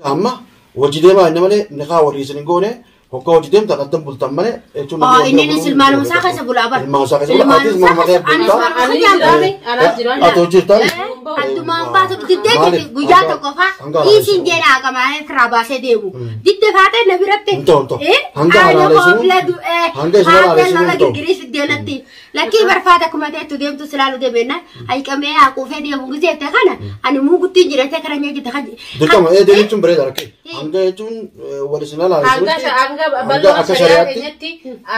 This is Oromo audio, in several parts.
Amma hojii deemaa inni malee niqaa walii isin hin goone hoggaa hojii deemtan addan bultan malee jechuun Aa, inninis ilmaanuma isaa keessa bulaa bara. Ilmaan isaa keessa bulaa. Atis Ilmaanuma morma isaa kee anis bultaa. morma Ani kee jiraame, anaas jiraame. Ati hojjetaa? Addumaan baatu diddee Maaliif? guyyaa Hanga- tokko faa hanga dhiisiin halaaleessu. jedha qamaa irraa baasee deemu. Didde faatee na biratti. Hin ta'u, hin ta'u. Hanga halaaleessu- hanga isin halaaleessu hin ta'u. Girgirii fiddeenatti. Lakkii barfaata akkuma teettu deemtu silaalu deemeenna. Hayiqamee haquufee deemu gizeette kana ani muuguttiin jirettee kana nyaajjite kan. Dirqama ee deemu jechuun bareeda rakkee. Hanga jechuun wal isin halaaleessu. Hanga hanga bal'oo akka shari'aa shari'aatti. keenyatti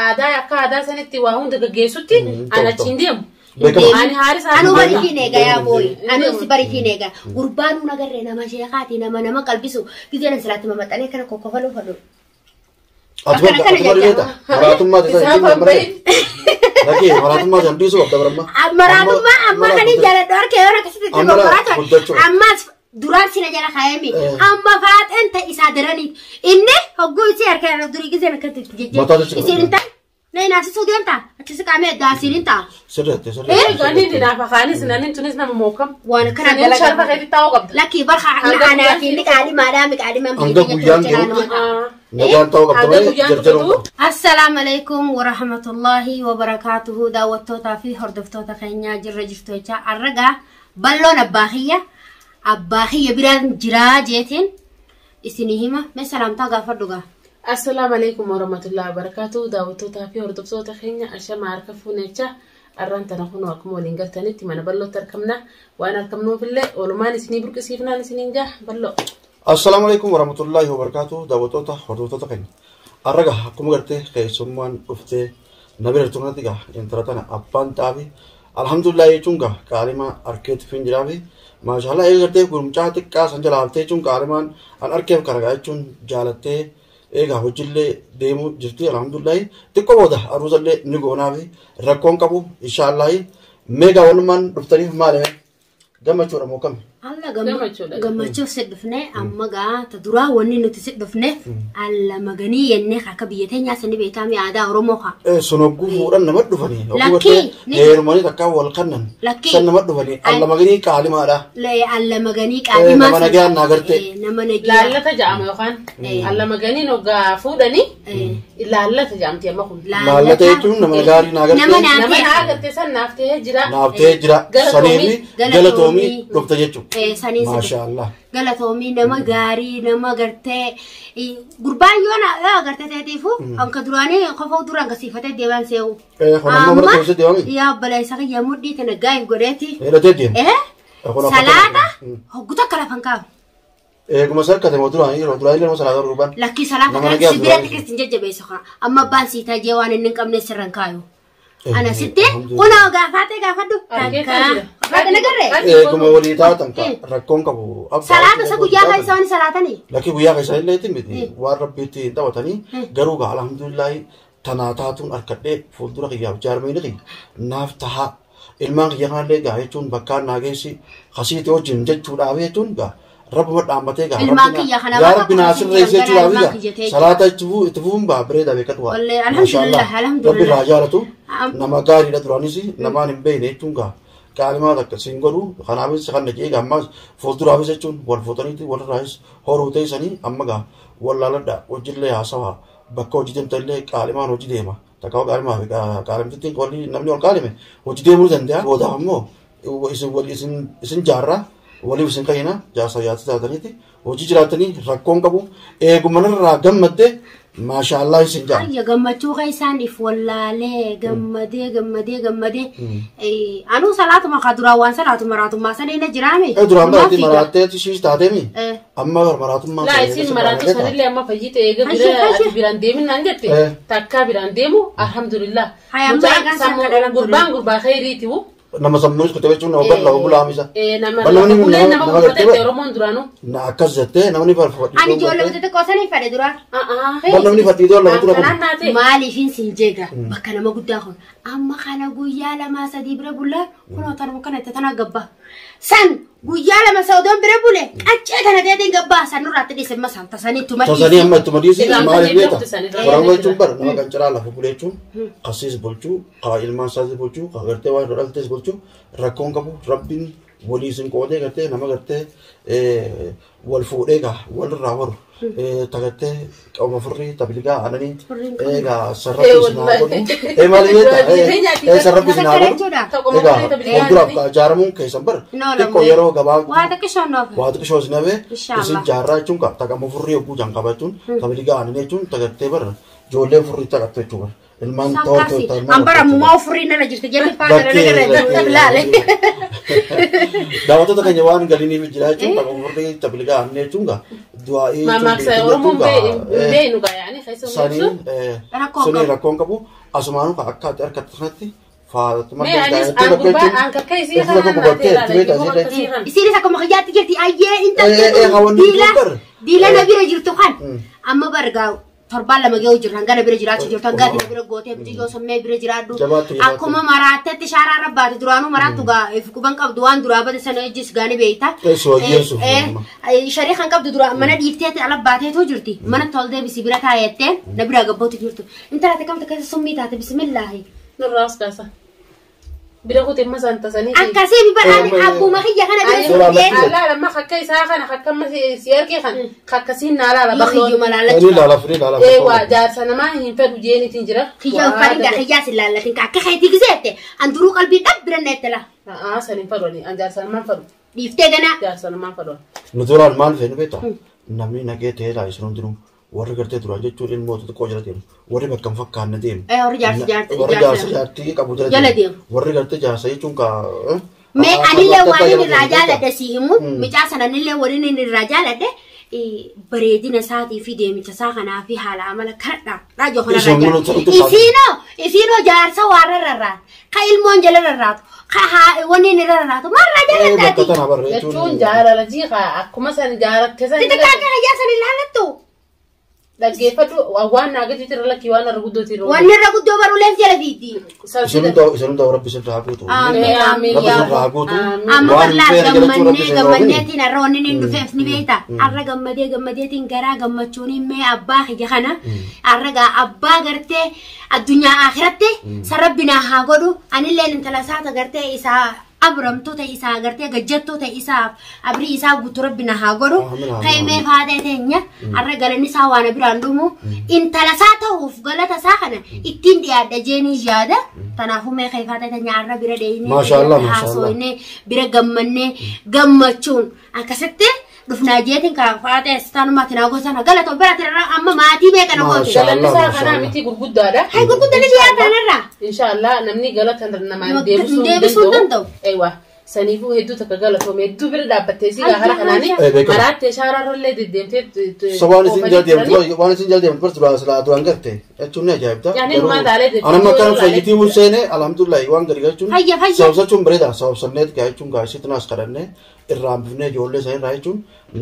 aadaa akka aadaa sanitti waa hunda gaggeessutti Mm, ani ta'u, achi hin deemu. Beekama. Ani haarisa Anu Deemu. baritiin eega yaa booyi. Deemu. Anu si baritiin eega. Gurbaan nu agarree nama sheekaati nama nama qalbisu. Gizeen silaatti mamaxanee kana kokkofaluu fadhu. Ati Akkana kana ati bari jechaa. beekta. Maraatummaa ta'e Isaan jechuun kan malee. Rakkee maraatummaa san dhiisuu qabda baramma. Maraatummaa amma kan hin jaaladhu harka yoo akkasitti itti Amma gurguraa ture. guddachuu. Ammas duraan sina jala kaayame. Amma faaxeen ta'e isaa daraniif. Inni hogguu isii harka irra durii gizeen akkatti itti Mataa jejjee. jechuudha. Isiin hin ta'e. Na inaafsisuu deemta. Achisi qaamee addaa isiin hin ta'a. Sirreetti sirreetti. Ani naafa kaanis nanin tunis nama mookam. Waan akkana Saniin sharfa dalagaa. keetti taa'uu qabda. Lakkii barha Hanga anaa fi guyyaan miqaadhimaadhaa miqaadhimaan Hanga guyyaan gahutti nagaan ta'uu qabda Hanga malee guyyaan jarjaruu dhufatu. qabda. Assalaamu alaikum warahmatullahi wabarakaatuhu daawwattootaa fi hordoftoota keenyaa jirra jirtu jechaa arragaa balloon abbaa kiyya abbaa kiyya biraan jiraa jeetiin isinii hima mee salaamtaa gaafadhu gaa. Assalaamu alaikum warahmatullahi wabarakatuh. Daawwattootaa fi hordoftoota keenya ashama harka fuunechaa arraan tana kunoo akkuma waliin gartanitti mana bal'ootti argamna. Waan argamnuufillee oolmaan isinii burqisiifnaan isiniin jaa bal'oo. Assalaamu alaikum warahmatullahi wabarakatuh daawwattoota hordoftoota keenya. Arraga akkuma gartee keessummaan dhuftee na bira turte gaa intala tana abbaan xaafi alhamdulillah jechuun gaa qaalimaa harkeetti fin jiraafi maashaallah eega gartee gurmcaa xiqqaa san jala haftee jechuun qaalimaan an harkeef karagaa jechuun jaalattee eegaa hojiillee deemuu jirti alhamdulillah xiqqoo booda aruusallee ni goonaafi rakkoon qabu inshaallahi meegaa walumaan dhuftaniif maali gammachuudha moo kami? Alla Gammachuudha. gammachuuf si dhufne amma gaa ta duraa wanni nuti si dhufneef alla maganii jennee akka biyya teenyaa sani beektaa aadaa Oromoo kaa. Sun hogguu fuudhan nama dhufanii hogguu Lakkii, gartee ni- heerumanii takkaa wal kannan Lakkii. san nama dhufanii alla maganii qaalimaadha. Alla maganii qaalimaa. Nama nagaan naa gartee. Nama nagaan. Laallata ja'ama yookaan alla maganiin hoggaa fuudhanii laallata ja'amti amma kun. Laallata jechuun nama gaarii naa gartee. Nama naa Nama ta'e. naa agartee san naaf ta'ee jira. Naaf ta'ee jira Galatoomii. saniifi galatoomii dhufte jechuudha. Saniin si Maasha Allah. Galatoomii nama gaarii nama gartee gurbaan yoo na yoo agartee ta'eetiifu anka duraanii qofa dura agarsiifatee deemaan se'u. Kun amma mana keessatti deemami? Yaa obboleessa kiyya mudhii tana gaa'if godheeti. Hidhatee deema. Kun akka Salaata kana. hoggu takka lafan kaa'u. Eeguma sarkate moo duraanii yeroo duraanii illee salaata gurbaan. Lakkii salaata Nama kana nagaa si biratti duraanii. kristiin jajjabeessu kaa. Amma abbaan sii tajee waan inni hin qabne sirran kaayu. Ana sitti Alhamdulillah. kunoo gaafaatee gaafadhu. Argee Takka. jira. Faate nagarree. Eeguma walii taatan ka rakkoon qabu. Abbaa Salaata isa guyyaa taatan. kan isaan salaatanii. Lakkii guyyaa keessa illee itti miti waan rabbiitti hin taphatanii garuu gaa alhamdulillahi tanaa taatuun harkadhee fuuldura kiyyaaf jaarmeen kiyya naaf tahaa ilmaan kiyya kanallee gaa jechuun bakkaan naa geessi kasiiti wajjin jechuudhaaf jechuun gaa rabbuma dhaammatee gaa Ilmaan kiyya kana yaa bakka rabbi naa kunuunsi sirreessi jiran jechuudhaaf ilmaan gaa kiyya ta'e salaata itti fufuun baa bareedaa beekatu waa. Wallee, alhamdulillah, alhamdulillah. Rabbi irraa jaalatu Am- nama gaariidha duraanis namaan hin beekne jechuun gaa qaalimaa takka siin godhu kanaafis kan naqee gaa ammas fuulduraafis jechuun wal fuutaniiti walirraayis horuu teessanii amma gaa wal laaladha hojiillee haasawaa bakka hojii deemta illee qaalimaan hojii deema takka qaalimaa fi qaalimtitti walli namni wal qaalime hojii deemuu danda'a boodaaf ammoo isin wal isin isin jaarraa waliif isin qayyina jaarsa jaarsa taataniiti hojii jiraatanii rakkoon qabu eegumanirraa gammadde maashaallah isin jaara. Ayya gammachuu kan isaan if wallaalee gammadee gammadee gammadee. Anuu salaatuma ka duraan waan salaatu maraatummaa sana inni jiraame. Duraan baratti maraattee ishiis taateemi. Eh. Amma maraatummaan Laa isin maraatu sanillee amma fayyite eega Fayyite, bira ati fayyite. biraan deemin naan jette takkaa biraan deemu alhamdulillah. Haya, amma Mucaan eegaan sammuu- san kadhalan gurbaan gurbaa khayriiti wu. Nama sammuunis kutee jechuun nama bal'aa bulaamisa. Nama Bal'aa nama bulee nama nama nama gartee gurgurate Oromoon duraanuu. Na akkas jettee namni Ani ijoollee xixiqqoo sanii fedhe duraan. Namni fadhiidoo lama tura kun. Kanaan naate. Maaliifin siin jeega bakka nama guddaa kun amma kana guyyaa lamaa sadii bira bullaan kunoo tanuma kana itti tana gabbaa. San guyyaa lama saodoon bira bule qaccee tana deetiin gabbaa san nurraatti dhiise masaan tasanii ittuma Tasanii amma ittuma dhiisi Irraan maaliif fayyadamtu beekta? san irraa Oromoo fayyadamtu. jechuun bara nama qancaraa lafa bulee jechuun kasiis bulchuu, kaa ilmaan isaas bulchuu, kaa gartee waan irra dhaltees bulchuu rakkoon qabu rabbiin Walii isin qoodee gartee nama gartee wal fuudhee gaa walirraa horu tagartee qawma furrii tabiligaa aananii egaa sarrabbi isin haa godhu. Maal beektaa sarrabbi isin haa godhu. Egaa fuulduraaf ijaaramuun keessan bara xiqqoo yeroo gabaabaa Waa xiqqishoon noofe. Waa xiqqishoo isin hafee Inshallah. isin jaarraa jechuun kaa taqama furrii hogguu jaan qabachuun tabiligaa aananii jechuun tagartee bara ijoolleen furrii taqattu jechuudha. Ilmaan Sakkaasi. Ambara mumaa furrii nana jirti jette faana nana gara jirti laale. Daawwattoota keenya waan galiiniif jira jechuun taqama furrii tabiligaa aananii jechuun gaa du'aa'ii Mammaaksa Oromoon beenu gaa yaani keessa sanii Rakkoon sanii qabu. rakkoon qabu asumaanuu akka ati harkatti kanatti faatuma Mee anis aan gurbaa aan kakka isii Itti bakka gubattee itti beektaa isii Isiinis akkuma kiyyaatti jirti ayyee Eh, eh, intalli hawanni diila bar. diila na bira jirtu kan amma bargaa torbaan lama ga'u jirtu hangana bira jiraachuu jirtu hangaati na bira gootee bijiyyoo sammee bira jiraadhu Jabaattu, jabaattu. akkuma maraattetti shaaraa rabbaati duraanuu maraattu gaa if quban qabdu waan duraa bade sana ijjis gaani beeyta. Eessu, eessu. Sharii kan qabdu dura mana dhiifteetti ala baateetu jirti mana tol deebisi bira taayettee na bira gabbootu jirtu intala takkamta keessa summii taate bismillaahi. Nurraa as kaasa. Bira kutee masaan tasanii. Akkasii Eh, abbuma kiyya kana bira Duraan summii. lakki- Alaala amma kakka isaa kana kakka amma si argee kan kakkasiin na alaala Yoo kiyyuma Inni laallachuu. laala firii laala. Ee waa jaarsa namaa hin fedhu jeenitiin jira. Kiyya uffannaa kiyyaa si laallatin akka keetii giseette an duruu qalbii dhabbira neette la. Aa san hin fedhu an jaarsa namaa hin fedhu. Dhiiftee ganaa. Jaarsa namaa hin fedhu. Nu duraan maal feenu beektaa? Namni nagee ta'ee laa isin hundinuu warri gartee duraan jechuun ilmoota xiqqoo jala deemu warri bakka hin fakkaanne deemu. Eh, warri jaarsa jaartii- Warri jaarsa- jaarsa jaartii qabu jala Jala deemu. Warri gartee jaarsa jechuun kaa. Mee anillee waan inni irraa jaaladhe si himu micaa sana anillee waan inni irraa jaaladhe bareedina isaatii fi deemicha isaa kanaa fi haala amala kanadha. Raajoo kanarraa Isin jaaladhe. mul'atu- ta'utu Isiinoo isiinoo jaarsa waarra rarraatu ka ilmoon jala rarraatu ka wanni inni irra rarraatu maarraa Bakka jaaladhaati. tana barre Jechuun jechuun. jaalala jiiqa akkuma san jaalatte san Xixiqqaa akka kiyyaa sana ilaallattu. dhaggeeffadhu waan naa gadiitti irra lakkii waan irra guddootti irra. Wanni irra guddoo baruuleef jala fiiddi. Isin hundaa isin hundaa rabbi isin haa guutu. Amiin, amiin, Rabbi isin haa guutu. Amma Waan hin bal'aa feene jalachuu rabbi gammannee isin haa guutu. gammanneetiin har'a wanni inni dhufeef ni beekta. Har'a gammadee gammadeetiin garaa gammachuun mee abbaa kiyya kana har'a gaa abbaa gartee addunyaa akhiratti sarrabbinaa haa godhu anillee intala isaata gartee isaa abramtuu ta'e isaa gartee gajjattuu ta'e isaaf abrii isaa guutuu rabbina haa godhu. Amiin, amiin, Kaimee faatee teenya har'a galanni isaa waan biraan dhumu intala isaa ta'uuf galata isaa kana ittiin dhiyaadha jeenii yaada. Kanaafuu mee ka'ee faatee teenya har'a bira deemnee Maashaallah, maashaallah. haasofnee bira gammannee gammachuun akkasitti dhufnaa jeetiin kan faatee istaanummaa tinaa gosa galata bira tirra amma maatii meeqa na goote. Maashaallah. Galanni isaa kanaa maashaallah. miti gurguddaadha. Hai gurguddaan dhiyaatan irraa. Inshaallah namni galata namaan Nama deebisuu deebisuu hin danda'u. Eewwa saniifuu hedduu takka galatoome hedduu bira dhaabbattee si hara kanaani Eh, beekama. maraattee shaaraarrallee deddeemtee. So waan isin jala deemtu waan isin jala deemtu barsi duraan silaa duraan garte jechuun ni ajaa'ibda. Yaani ilmaan taalee deemtu. Anamma akkan fayyitii hun seene alhamdulillahi waan gadi galchuun. Fayya, fayya. Sababsachuun bareeda sababsanneet gaa jechuun gaa isitti naas kadhannee irraa hambifnee ijoollee isaanii irraa jechuun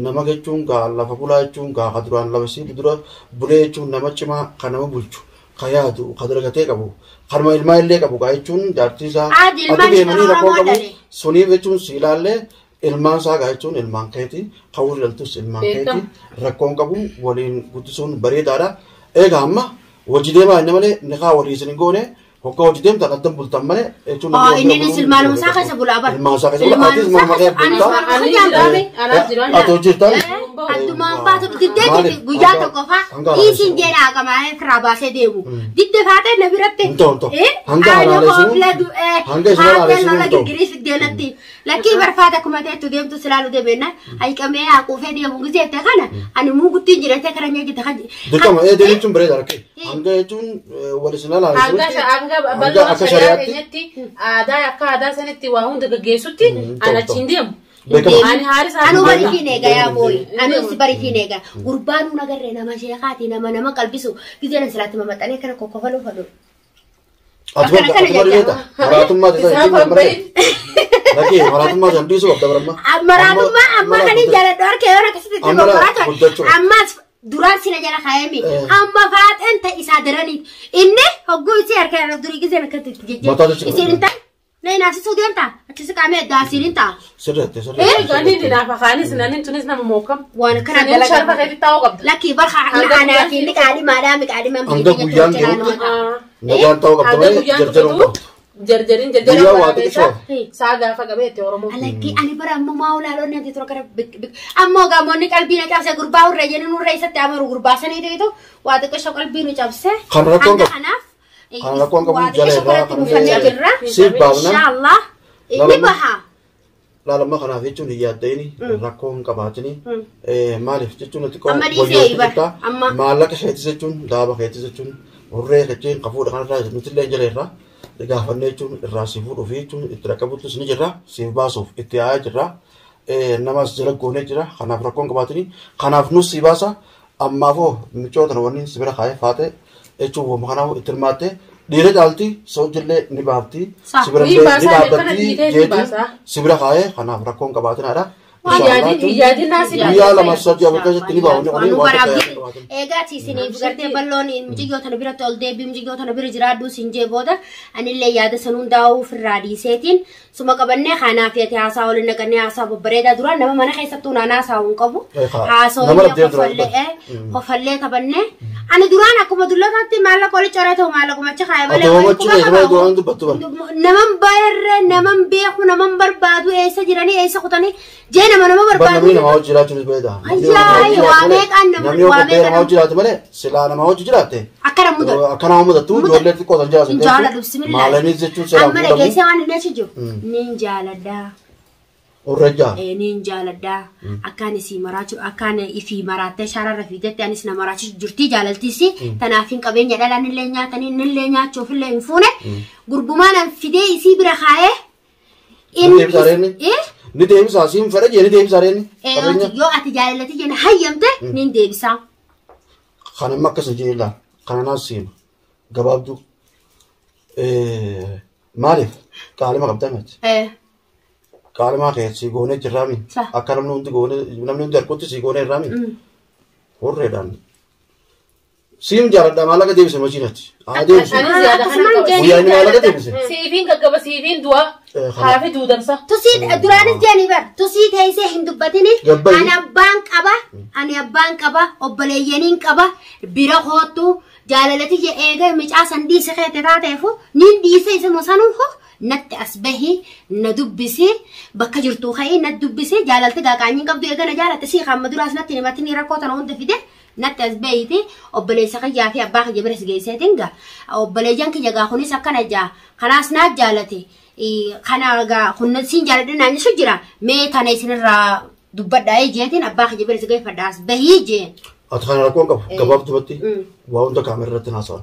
nama jechuun gaa lafa bulaa jechuun gaa ka duraan lafa sii dura bulee jechuun nama cimaa ka nama bulchu ka yaadu ka dalagatee qabu kanuma ilmaa illee qabu gaa jechuun jaartii isaa Adi ilmaan ati deemanii rakkoo Oromoo qabu dhale. suniif jechuun si ilaallee ilmaan isaa gaa jechuun ilmaan keeti kan wal dhaltus ilmaan keeti Beekama. rakkoon qabu waliin guddisuun bareedaadha. Egaa amma hojii deemaa inni malee niqaa walii isin hin goone hoggaa hojii deemtan addan bultan malee jechuun Oo, namni inni wal bira ilmaanuma isaa keessa bulaa bara. Ilmaan isaa keessa bulaa. Atis Ilmaanuma morma isaa kee keessa- anis bultaa. morma Ani kee jiraame anaas jiraame. Ati hojjetan. Addumaan baatu diddee Maaliif? jirti guyyaa tokko faa Hanga dhiisiin jedha haqamaa irraa baasee deemu. Didde faatee na biratti. Hin ta'u, hin ta'u. Hanga halaalessuun- hanga isin halaalessuun lola hin ta'u. girgirii fiddee natti. Lakkii barfaata akkuma ta'ettu deemtu silaalu deemeenna. Hayqamee haquufee deemu gizeette kana ani muuguttiin jirettee kana nyaajjite kan. Dirqama ee deemu jechuun bareeda rakkee. Hanga jechuun wal isin Hanga halaalessuutti. hanga Hanga bal'oo akka shari'aa shari'aatti. keenyatti aadaa akka aadaa sanitti waa hunda gaggeessutti Mm, an ta'u, achi hin deemu. Beekama. Ani haari isaa Anu hin bari fiin eega yaa booyi. Anu Deemu. si bari fiin eega. Gurbaan nu agarree nama sheekaati nama nama qalbisu. Gizeen silaatti mamaxanee kana kokkofaluu fadhu. Ati Akkana kana ati bari jedha. beekta. Maraatummaa ta'e Isaan jechuun babbayi. Rakkee maraatummaa san dhiisuu qabda baramma. Maraatummaa ammaa kan hin jaaladhu harka yoo akkasitti itti Amma gurguraa guddachuu. Ammas duraan sina jala kaayame. Amma faaxeen ta'e isaa daraniif. Inni hogguu isii harka irra durii gizeen akkatti itti Mataa jejjee. jechuudha. Isiin hin ta'e. Na inaafsisuu deemta. Achisi qaamee addaasiin hin ta'a. Sirreette Ani sirreette. dinaafa kaanis nanin tunis nama mookam. Waan akkana Saniin sharfa dalagaa. keetti taa'uu qabda. Lakkii barha Hanga anaatiin ni qaadhimaadhaa mi qaadhimaan Hanga guyyaan gahutti nagaan ta'uu qabda Hanga malee guyyaan jarjaruu dhufatu qabdu. Jarjarin Guyyaa jarjarin waa xiqqishoo. Saa gaafa qabeette Oromoo. Alakki ani bara ammoo maa ulaalonni ati tura kana ammoo gaamonni qalbii na cabse gurbaa hurree jennu hurree isatti amaru gurbaa sanii ta'etu waa xiqqisho qalbii nu cabse. Kan rakkoon Hanga qabu. kanaaf Kan rakkoon qabu waa jala xiqqisho irraa biratti kan buufannee jirra. Siif baafna. Inshaallah ni Lama- baha. Laalamma kanaaf jechuun hin yaadda'ini rakkoo hin qabaatini. Maaliif jechuun nuti Amma dhiisee bara. Amma. Maallaqa keetis jechuun daaba keetis jechuun hurree keetiin qabuudha kanarraa nuti illee jala irraa gaafannee jechuun irraa si fuudhuuf jechuun itti rakkabuttus ni jirra siif baasuuf itti yaa'aa jirra. Namas jala goonee jira kanaaf rakkoo hin qabaatini. Kanaaf nus si baasa ammaafoo michoota wanni si bira kaayee faate jechuun wama kanaaf itti hirmaatte dhiira caalti soojillee ni baafti Sa- si bira Ni illee ni baasaa, kana dhaabbatti dhiitee si jeetiin baasaa. si bira kaayee kanaaf rakkoo hin qabaatinaadha. Yaadin naasi Guyyaa lama sadii afur keessatti ni baafne Waan waan waraabbii tokko eegaa isiniif gartee balloon mucayyoo tana biratti ol deebii mucayyoo tana bira jiraadhu siin jee booda anillee yaada san hundaa'uu ofirraa dhiiseetiin suma qabannee kanaaf ati haasaa waliin naqannee haasaa babbareedaa duraan nama mana keessattuu naan haasaa hin qabu. Eegaa. Haasoo Nama dhabdee duraan qofallee qofallee taphannee ani duraan akkuma dullataatti maallaqa walitti coree ta'u maallaquma achi kaayee malee Otoo walitti achi quba malee qabu. duraan dubbattu bara. Naman bayarre naman beeku naman barbaadu eessa jiranii eessa kutanii jee nama nama Bar barbaadu. namni nama hojii jiraachuunis bareeda. Ayyaa, waa meeqaan nama- Namni yoo waa qophee nama meeqaan hojii jiraatu malee silaa nama hojii jiraatte. Akkana mudatu. Akkana mudatu ijoollee xiqqoo tan jiraatu. Hin jaaladhu bismillah. Maalaniis jechuun seeraan Amma fuudhamu. dhageessee waan inni achi jiru. Nin jaaladha. Urrejjaa. Nin jaaladha. Akkaan isii maraachuu akkaan ifii maraattee shaararra fiidetti anis na maraachisu jirtii jaalaltiisi. Tanaaf hin qabeenya dhalaan illee nyaatanii illee nyaachuuf illee hin fuune. Gurbumaan an fidee isii bira kaayee. Ni deebisaa reenni? Ni deebisaa siin fedha jee ni deebisaa reenni? Qabeenya. Yoo ati jaalalatti jenne hayyamte nin deebisaa. Kan amma akkas hin jedhin laal. Kana naas siima. Gabaabduu. Maaliif? Qaalima qabdaa miti. Qaalimaa kee si goonee jirraami. Sa. Akka namni hundi goonee namni hundi harkutti si goonee irraami. Hurreedhaan. Siim jaaladha maallaqa deebise machiinatti. Haa deebisu. Anis yaada kana Akkasumaan qaba. Guyyaa inni maallaqa deebise. Siifiin gaggaba siifiin du'a Kana. haafi duudamsa. Tusii duraanis jedhanii bar tusii teessee hin dubbatini. Gabbayi. Ani abbaan qaba ani abbaan qaba obboleeyyaniin qaba bira koottu jaalalati eega micaa san dhiise keete taateefu nin dhiise isuma sanuuf natti as bahi na dubbisi bakka jirtu ka'ii na dubbisi jaalalti gaaqaanyiin qabdu eega na jaalatte sii hamma duraas natti himatini rakkoo tana hunda fide natti as bahiti obboleessa kiyyaa fi abbaa kiyya bira si geesseetiin gaa obboleeyyan kiyya gaa kunis akkana jaa kanaas naa jaalate. Kana gaa kun siin jaaladhe naan jechu jira mee tana isinirraa dubbadhaa jeetiin abbaa kiyya bira si geeffadha as bahii jeen. Ati kana rakkoon qabu gabaabtumatti waa hunda kaamera irratti haasa'an.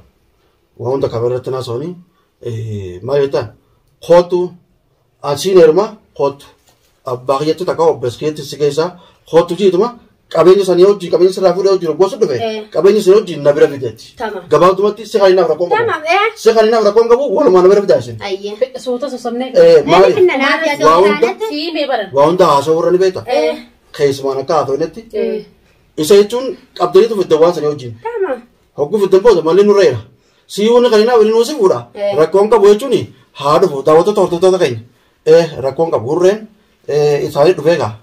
Waa hunda kaamera irratti haasa'anii maal jettaan kootu asiin heeruma kootu abbaa kiyyatti takka obboleessa kiyyatti si keessaa kootu jiituma qabeenya sanii hojii qabeenya sirraa fuudhee hojii gosa dhufe qabeenya sanii hojii na bira fideetti. Tamam. Gabaabtumatti si kan inaaf rakkoon qabu. Tamam. Si kan inaaf rakkoon qabu walumaa na bira fidaa isin. Ayyee. Suuta sossobnee. Maali? Finna naaf yaaduu Waa hunda taanetti. Siimee baran. waa hunda haasa'uu irra ni beekta. Keessumaan akka haasa'u Isa jechuun qabdaniitu fidda waan sanii wajjin. Tamam. Hogguu fiddan booda malli nurra jira. Siyyuun kan inaaf inni nuusi fuudha. Rakkoon qabu jechuun haa dhufu daawwattoota hordoftoota keenya. Rakkoon qabu hurreen isaanii dhufee gaa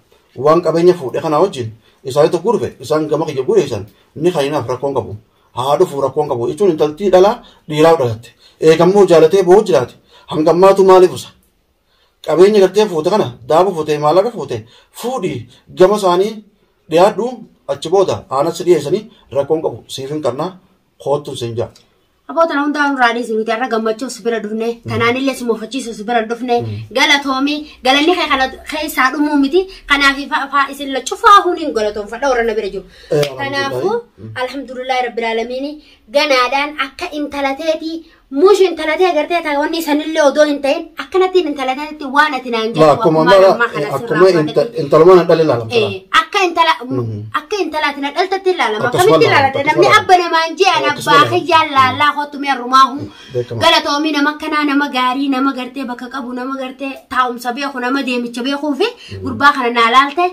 waan qabeenya fuudhe kanaa wajjin isaanii tokko dhufe isaan gama kiyya guureessan inni kan inaaf rakkoon qabu. Haa dhufu rakkoon qabu jechuun intaltii dhalaa dhiiraaf dhalatte. Eegammoo jaalatee boo'u jiraate hangammaatu maaliif usa? Qabeenya gartee fuute kana daaba fuute maallaqa fuute fuudhii gama isaanii dhiyaadhu achi booda aanas dhiyeessanii rakkoon qabu siif hin kannaa koottuun siin jaa. Aboo tana hundaa nurraa dhiisi nuti har'a gammachuuf si bira dhufne tanaanillee si moofachiisuuf si bira dhufne galatoomii galanni kee kana keessaa dhumuu miti kanaaf faa isin la cufaa huniin galatoomfadha warra na bira jiru. Kanaafuu alhamdulillahi rabbil aalamiin ganaadhaan akka intalateetii mush intalatee agartee taa wanni sanillee odoo hin ta'in akkanattiin intalateetti waan ati naan La akkuma akkuma intalumaan hin dhalle ilaalamta. Akka intala akka intalaati na dhaltatti ilaalama Akkasuma akkamitti ilaalama, ilaalate namni akkasuma abba namaan jee an Akkasuma abbaa ilaalama. kiyyaan laallaa kottu mee rumaahu Beekama. galatoomii nama akkanaa nama gaarii nama gartee bakka qabu nama gartee taa'umsa beeku nama deemicha beekuu fi gurbaa kana naa laalte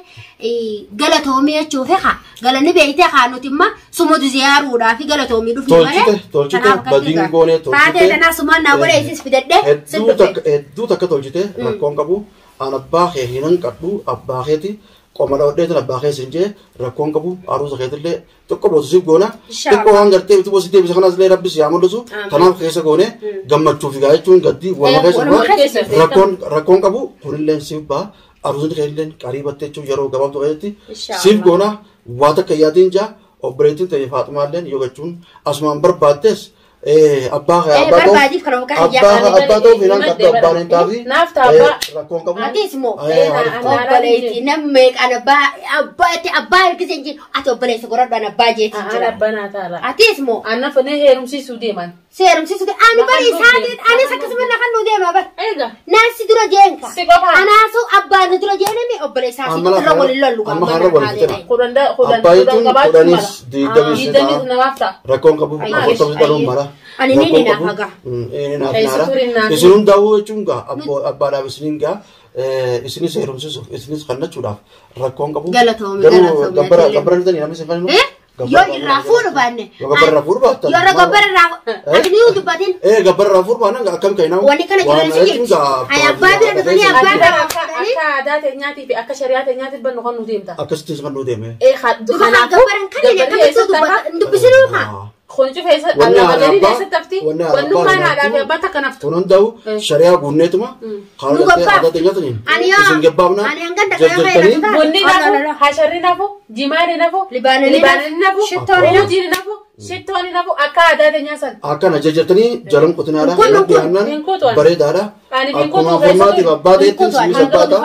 galatoomii jechuu fi haa galanni beeytee haa nuti imma sumudu ziyaaruudhaa fi galatoomii dhufne malee Tolchite tolchite kanaaf akkatti badiin gaa. goonee tolchite. Taatee tanaa sumaan naa godhe isis fidadhee sin Hedduu dhufe. takka hedduu takka tolchite rakkoon qabu an abbaa kee hinan qadhu abbaa keeti Qoma dhawadheetin abbaa keessa hin jee rakkoon qabu aruusa keetillee xiqqoo boosisiif goona. Xiqqoo waan gartee utuu boosii deebise kanas illee rabbi si haa mul'isu. Kanaaf keessa goone gammachuu fi jechuun gaddi waluma keessa dhufa. Rakkoon qabu kunillee siif ba'a. Aruusni keetillee qariibattee jechuun yeroo gabaabduu keessatti siif goona waa takka yaatiin jaa obboleettiin ta'e Faaxumaalleen yoo jechuun asumaan barbaaddes abbaa abbaa ta'uu fi naan qabdu abbaan hin taafi rakkoon qabu. Atis moo obboleettii namni meeqaan abbaa abbaa ergise hin jiru ati obboleessa goradhaan abbaa jeetii jira. Atis moo. Anna fannee heerumsiisuu deeman. Si heerumsiisuu deeman ani bari isaatiin anis akkasuma na kan nu deema bar. Naansi dura jeenka. Anaasu abbaa nu dura jeenami obboleessaa fi dura waliin lollu. Amma kanarra waliin fitina. Abbaa jechuun kudhanis digdamis rakkoon qabu afurtamii dhaluun mara. Ani ni naaf haga. Inni naaf naara. Isin hundaa'uu jechuun gaa abbaadhaaf isiniin gaa isinis heerumsiisuuf isinis kannachuudhaaf rakkoon qabu. Galatoomii Garuu gabbara dhufanii namni isin fannu. Yoo irraa fuudhu baanne. Yoo gabbara irraa fuudhu baattan. Yoo gabbara irraa ati ni dubbatin. Gabbara irraa fuudhu baannan akkam ka'inaa. Wanni kana jiran si jirti. Ay abbaa bira dhufanii abbaa bira Akka aadaa teenyaatii fi akka shari'aa teenyaatiif bannu kan nu deemta. Akkasitti kan nu deeme. Kanaafuu gabbaran kan inni akkamitti dubbisinuu haa. Kun cufeessa allaaqanii keessatti hafti. Wannummaan haadhaa fi abbaa takka naftu. Kun hundaa'u shari'aa guunneetuma. Nu gabbaaf. Aadaa teenyaatiin. Isin gabbaafna. Ani hangan dhaqee Bunni nafu, hasharri nafu, jimaani nafu, Libaanonni nafu, shittoonni nafu, shittoonni nafu akka aadaa teenyaa san. Akkana jajjartanii jalan qotinaadha. Kun Bareedaadha. Akkuma formaatiif abbaa ta'etti sibiisa abbaa ta'a.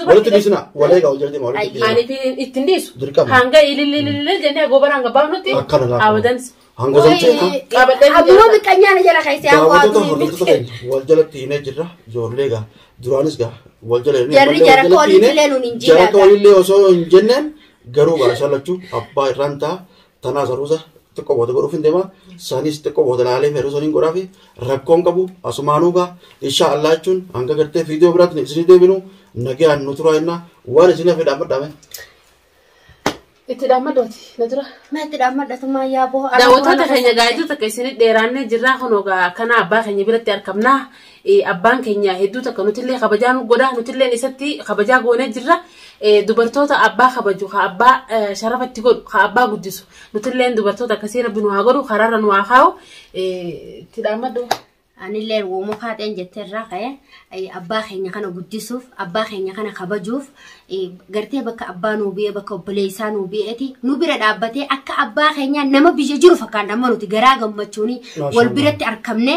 Walitti dhiisina. Walee gaa wal jalatti walitti dhiisina. Ani ittiin dhiisu. Dirqama. Hanga ililililil jennee gobaraan gabbaafnutti. Akkana lafa. Abadan. Hanga zamteeqa. Abduu biqqanyaana jala keessee Daawwattoota hordoftoota keenya wal jalatti hiinee jirra. Ijoollee gaa duraanis gaa wal jala hiinee Jarri jara koolillee nuun hin Jara koolillee osoo hin jenneen garuu gaa isaan lachuu abbaa irraan ta'a. Tanaas aruusa xiqqoo booda godhuuf hin deema. Sanis xiqqoo booda laalee feeruu saniin godhaa fi rakkoon qabu asumaanuu gaa insha Allah jechuun hanga gartee viidiyoo biraatti isinii deebinu nagaan nu turaa jenna waan isin hafe dhaammadhaame. Itti dhaammadhooti na dura. Meetti dhaammadhatumaa yaaboo. Daawwattoota keenya gaayiduu takka isinit dheeraannee jirraa kun ogaa kana abbaa keenya biratti argamnaa. Abbaan keenya hedduu takka nutillee kabajaa nu godha nutillee isatti kabajaa goonee jirra. Dubartoota abbaa kabaju ka abbaa sharafatti godhu ka abbaa guddisu nutillee dubartoota akkasii rabbi nu haa godhu karaarra nu haa kaa'u. Itti dhaammadhu. Anillee wooma faaxeen jetteerraa ka'e abbaa keenya kana guddisuuf abbaa keenya kana kabajuuf gartee bakka abbaa nuu bu'ee bakka obboleessaa nuu bu'eeti nu bira dhaabbatee akka abbaa keenyaa nama biyya jiru fakkaata amma nuti garaa gammachuuni wal biratti argamne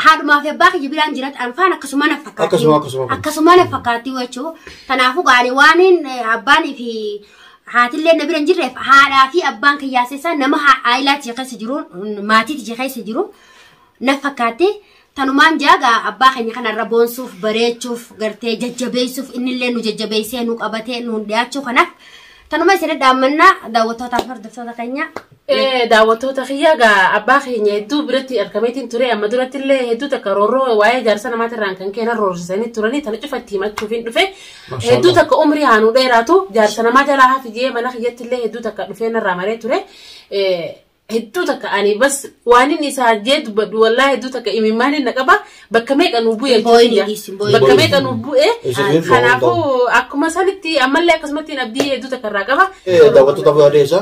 haadhumaa fi abbaa keenya biraan jiran anfaan akkasuma na fakkaatti. Akkasuma na fakkaatti jechuu kanaafuu gaarii waan abbaanii fi haatillee na bira hin jirreef haadhaa fi abbaan kiyyaasessaa nama aayilaatti keessa jiru maatiitti keessa jiru. Na fakkaate tanumaan jaaga abbaa keenya kanarra boonsuuf bareechuuf gartee jajjabeessuuf innillee nu jajjabeessee nu qabatee nu dhiyaachuu kanaaf tanuma isin dhaammannaa daawwattootaaf hordoftoota keenya. Daawwattoota kiyyaa gaa abbaa keenya hedduu biratti argameetiin ture amma duratti illee hedduu takka roorroo waa'ee jaarsa namaatirraan kan keenan roorsisanii turanii tana cufatti himachuuf hin dhufe hedduu takka umrii haanuu dheeraatu jaarsa namaa jalaa hafi jee mana kiyyatti illee hedduu takka dhufee narraa maree ture. Hedduu takka ani bas waan inni isaa jee dubbadhu wallaahi hedduu takka imimmaan inni qaba bakka meeqa nu bu'e bakka meeqa nu bu'e kanaafuu akkuma sanitti ammallee akkasumatti abdii hedduu takka irraa qaba. Daawwattoota fayyadeessa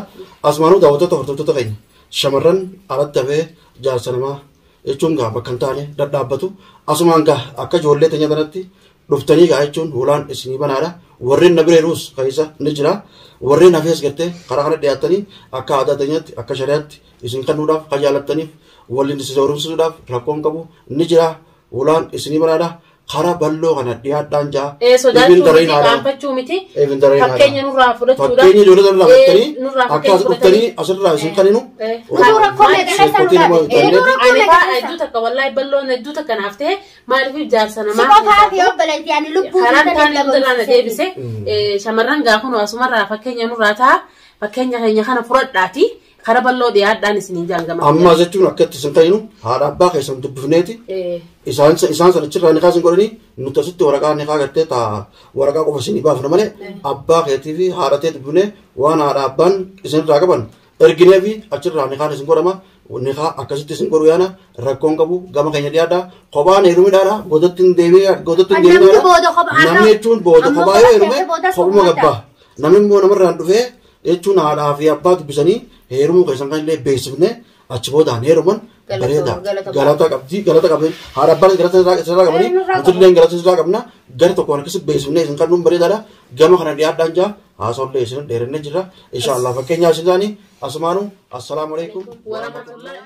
asumaanuu daawwattoota hordoftoota keenya shamarran alatti hafee jaarsa namaa jechuun gaa bakka hin taane dhadhaabbatu asumaan gaa akka ijoollee teenya kanatti dhuftanii gaa jechuun hulaan isinii banaadha. Warreen na bira jiruus keessa ni jira. Warreen hafees gartee karaa kana dhiyaatanii akka aadaa teenyaatti akka shari'aatti isin kennuudhaaf kan jaalattaniif waliin isin horumsiisuudhaaf rakkoon qabu ni jira. Hulaan isinii banaadha. Karaa bal'oo kana dhiyaadhaan jaa. Sodaachuu miti qaanfachuu miti. Fakkeenya nurraa fudhachuudha. Fakkeenya ijoollee nurraa fudhatanii akka as dhuftanii asirraa isin kennu. Nutu rakkoo meeqa keessa nu dhaabe. Ani faa hedduu takka wallaahi bal'oon hedduu takka naaf ta'e maaliif jaarsa namaa. Si qofaa fi obboleettii ani lubbuu Karaan taane hunda na deebise shamarran gaafa asumarraa fakkeenya nurraa ta'a fakkeenya keenya kana fudhadhaati. Kara bal'oo dhiyaadhaan isiniin jaangama. Amma jechuun akka itti isin ta'inu haadha abbaa keessan dubbifneeti. Isaan sanachirraa ni kaasin godhanii nuti asitti waraqaa ni kaagartee taa waraqaa qofa isinii baafna malee abbaa keetii fi haadha tee dubbifnee waan haadha abbaan isinirraa qaban erginee fi achirraa ni kaan isin godhama. Nikaa akkasitti isin godhu yaana rakkoon qabu gama keenya dhiyaadha. Kophaan heerumidhaadha. Godatti hin deebiin godatti hin Namni deebiin. booda kophaa- Namni jechuun booda Ammoo kophaa yoo kophaa heerume ta'e boodas kophuma kophaa gabbaa. Namni immoo namarraan dhufee jechuun haadhaa fi abbaa dubbisanii heerumuu keessan kan illee beeksifne achi boodaan heeruman bareeda. Galata qabdi galata qabdi haadha abbaan galata sirraa qabanii nutillee galata sirraa qabna gara tokkoon akkasi beeksifne isin kan nuun bareedaadha. Gama kana dhiyaadhaan jaa haasollee isin dheerannee jirra. Inshaallah fakkeenyaaf isin taani asumaanu assalaamu alaikum. Warahmatullahi.